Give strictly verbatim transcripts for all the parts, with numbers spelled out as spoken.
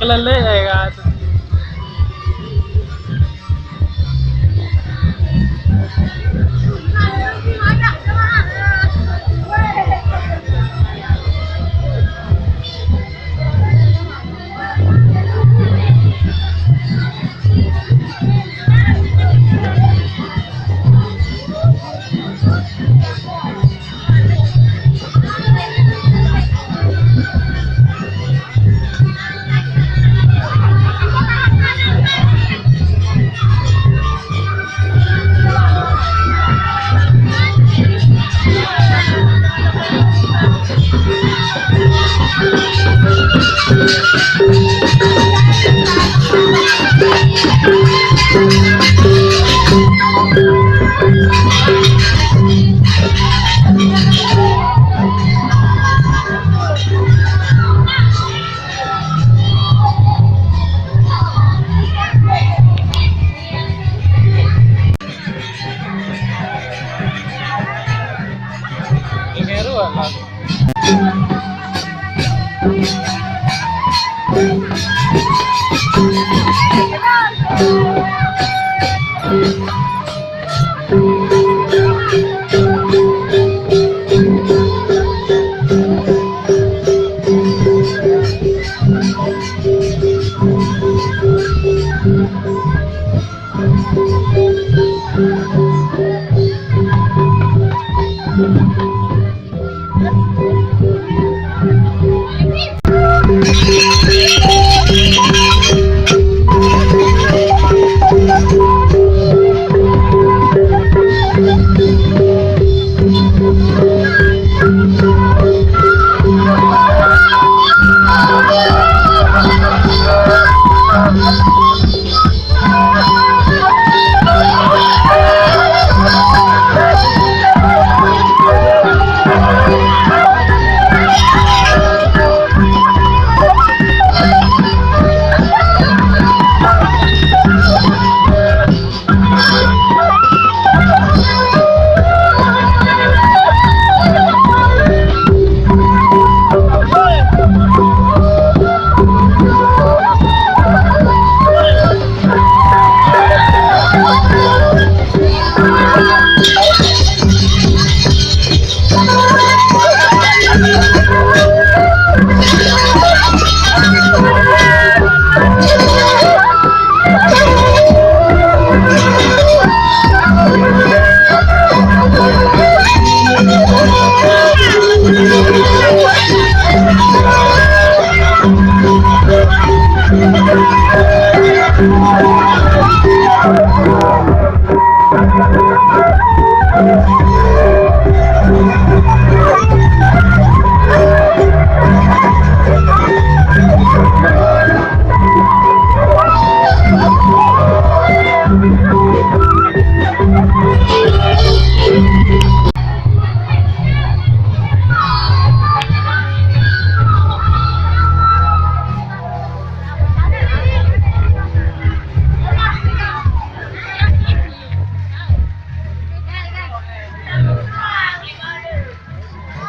Lele ya kan.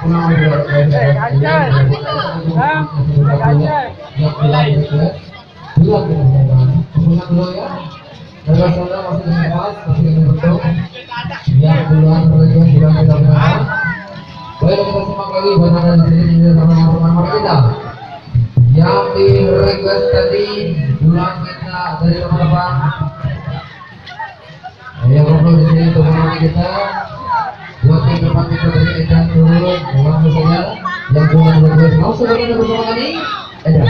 Pulang dulu, ya. Eh, Aceh. Hah? Aceh. Pulang dulu, ya. Pulang dulu, ya. Dari sana masih ada pas, masih ada betul. Yang duluan, mereka bilang tidak benar. Baik, kita simak lagi, bacaan di sini, ini sama teman-teman kita. Yang di request tadi, duluan kita dari teman-teman. Yang perlu di sini, teman-teman kita. Buat yang depan kita dari Edan dulu, langsung saja. Yang duluan request, langsung saja bersama kami. Edan.